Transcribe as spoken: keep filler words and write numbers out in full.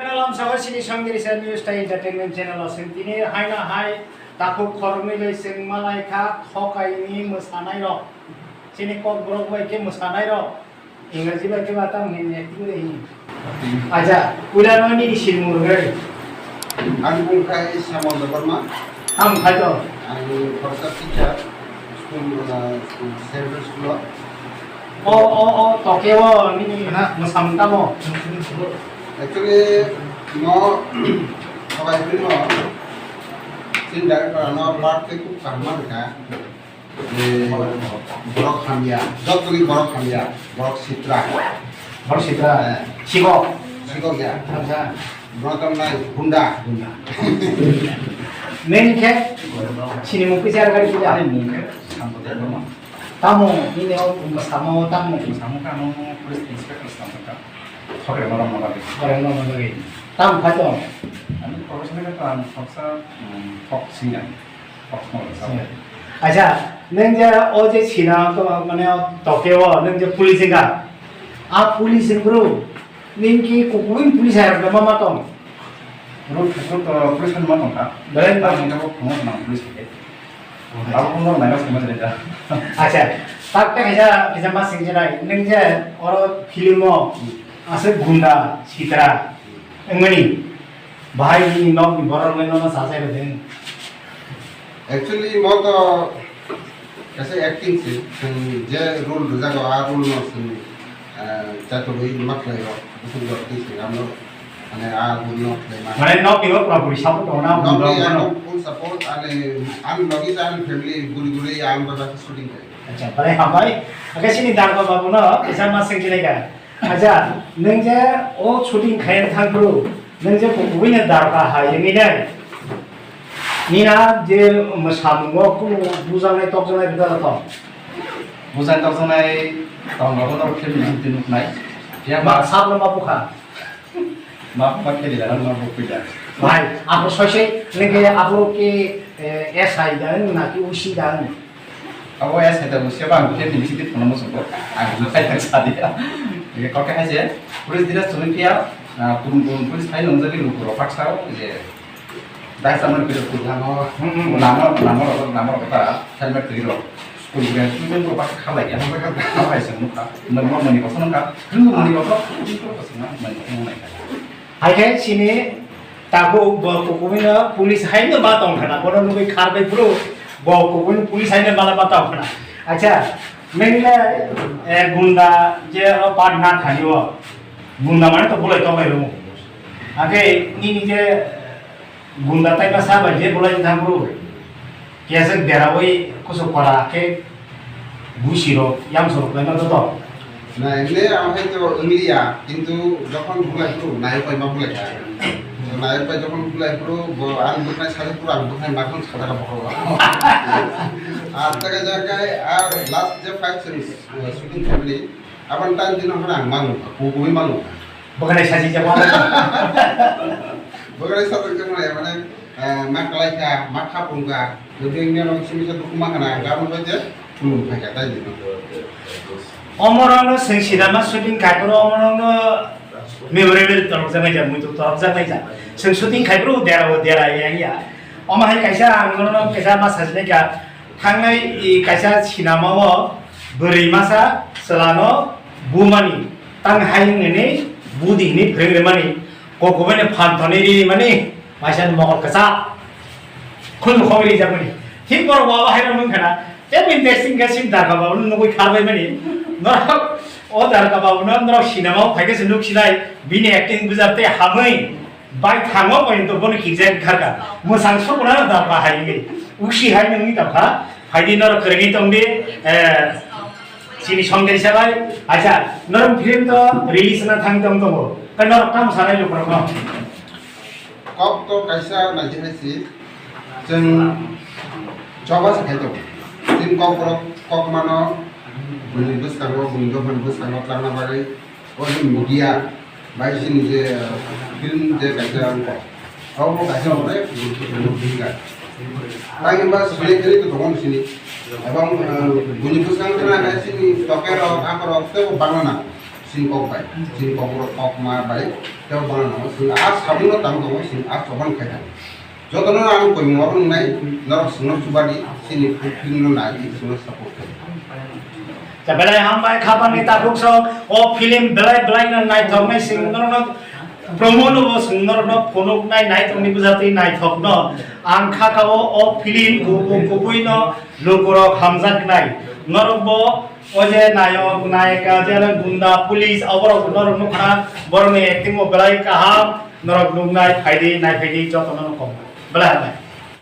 Channel ang sawa sini Sangdiri Sir News tai Entertainment Channel o sing tini hai na hai takhuk khoroknwi bai sing malai kha khokai ni mwsanai rok. Sini kok borok bai khe mwsanai rok. Ingraji bai khe ba tamo hin acting de hin. Acha, uda no nini sin murgai. Ang bung khai Samol Debbarma. Tamo khai to. Ang khoroksa teacher, school, uh, school, central school o. O, o, o, toke o, nini na, mwsamung tamo? Actually, no, sabai bini no, sin director no part ke kuk kaham kha. Eh, borok hamya, jotoni borok hamya, borok sitra. Borok sitra. Eh. Sikok. Sikok ya. Acha. Borok tamnai gunda. Gunda. Nini khe sini mung kisa gari puja. Ani mung khe Sampo Debbarma. Tamo, nini o samo tamo. Samo khe ano police inspector samo kha. Khoroknwi norok no bagwi. Khoroknwi norok no bagwi. Tamo khai to? Ani professional khe to ang khoroksa, um, folk singer. Acha, nwng je o je sina to mane toke o nwng je police wngkha. A police wng bro, nwng ki kukuin police hai rok ma ma tong. Rut rut to police ma tong kha. Belai ta mung ko phungo nang police ke. Abo phungo nang ka sama jai ta. Acha, tak tak acha kisa ma sing jai nwng je oro film o ase gunda sitra wngmani. Bahai nini nokni borok rwgwi nono sachai rwdi. Actually, mo to kaisa acting se, chwng je role rwjago, a role no chwng, eh, chatugwi ma khlai rok, bwswk rok twi se, ano, mane, a role no khlai ma. Mane, nokni bo pura puri support tongo na, nokni borok ano no? Full support, ani, ani logi ta ani family guri guri ang bai shooting khai. Acha, belai hambai. Ake sini Darpa babu no, kisa ma sengkilai ka. Acha, nwng je o shooting khaina thangphuru, nwng je kubuino darka hai wngwi nai. Nina je mwsamungo kunu bujaknai tokjaknai rwda tong? Bujaknai tokjaknai tong, abo to film ni twi nuknai. Phiya ba ma sabno ma bukha? Ma, ma khe dila, ma bukha. Bhai, apo soisoi, nwng khe apo ki, eh, S I da, na ki U C da? Abo ya sai tabuk se bang khe tini siti phone mo songko. Ang khai tak sadi. Ye kok hai je. Police dina sumui phiya, ah, kurung kurung police hai nongjagwi luku rok paksa o je. Dai samar pira kurung lama, lama, lama rok, lama rok ta helmet twi rok. School gren tu tu rok paksa khalai ya. Kha hai se mukha. Mani mani kosa nangka. Mani kosa. Mani kosa nangka. Hai khe sini takhuk bo kukuino police haino ma tong khana, bono nugwi kharbai phuru bo kukuino police haino ma ma tong khana. Acha, nini le, eh, gunda je o part na thani o. Gunda mane to bulai tong lai rung. Ake nini je gunda tai ma sa bai je bulai thang phuru. Kesa derawi kusuk kora khe busi rok, yamsuk rok laima joto. Na, emne ang hai to wngliya, kintu jokhon bulai phuru, nayok bai ma bulai kha. To nayok bai jokhon bulai phuru, bo ang bwkhnai sajak phuru, ang bwkhnai ma khon sajak bokhok. Ar taka jakai, ar last je fight chwng, uh, shooting family, abang tan dino hana ang manu, kubui manu. Bwkhanai sachi jabo. Bwkhanai sajak jabo ya, mane, eh, ma kalai kha, ma khapung kha. Jodi wngya rok simi sa dukhu ma khana, gabon bai je khulum phai kha, tai di. Omorokno swng sida ma shooting khai phuru omorokno memorable torok jak nai ja, muitu torok jak nai ja. Swng shooting khai phuru dera o dera ya ya. Omo hai kaisa ang nono kaisa ma sajinai kha. Thangnai i kaisa sinamao bwrwi masa chwlano bumani tang hai hwnwi budi hwnwi phrwng rwmani kokobani phan thani ri mani maisa ni mokol kwchak khulmu khogwi rijak mani thik borok wabo hai rok wngkha na tei interesting khe sim darkha ba nugwi kharbai mani norok o darkha ba no norok sinamao phaikhe se nuk sinai bini acting bujak tei hamwi. Bai thango bai to bono kijak kharka. Mwsang sokuna da bahai ngi. Usi hai ngi ta kha. Phaidi nor krengi tong di. Eh, sini song dari sabai. Acha, nor film to release na thang tong tongo. Ka nor kam sanai lu prono. Kok to kaisa na jene si. Jeng coba sa khai to. Tin kok pro kok mano. Bini bwskango, bini dophani bwskango tlangna bagwi. O je media bai sini je film je kaisa wngkha. Abo bo kaisa wngkha, guruttwpurno bhumika. Tei hwnba select khe to tongo sini. Ebong, eh, buini bwskango thangna khe sini tokerok, akorok teibo bangna nango. Chini kok bai, chini kok borok kok ma bai, tei bana no chwng a sabung no tang tongo, chwng a choban khai thang. Jotono ang koimung abo nungnai, norok chwngno chubadi, chini film no nai, chwngno support khai. Belai hambai khapangni takhuk sok, o film belai belai no naithok nai chwng norokno promo no bo chwng norokno phunuk nai naithok ni bwsatwi naithok no. Ang kha ka o, o film kubui kubui no lukurok hamjak nai. Norok bo o je nayok, nayika, je gunda, police, aborok norok nukha, borokni acting bo belai kaham, norok nuknai, phaidi, naiphaidi, jotono nukhung. Belai hambai.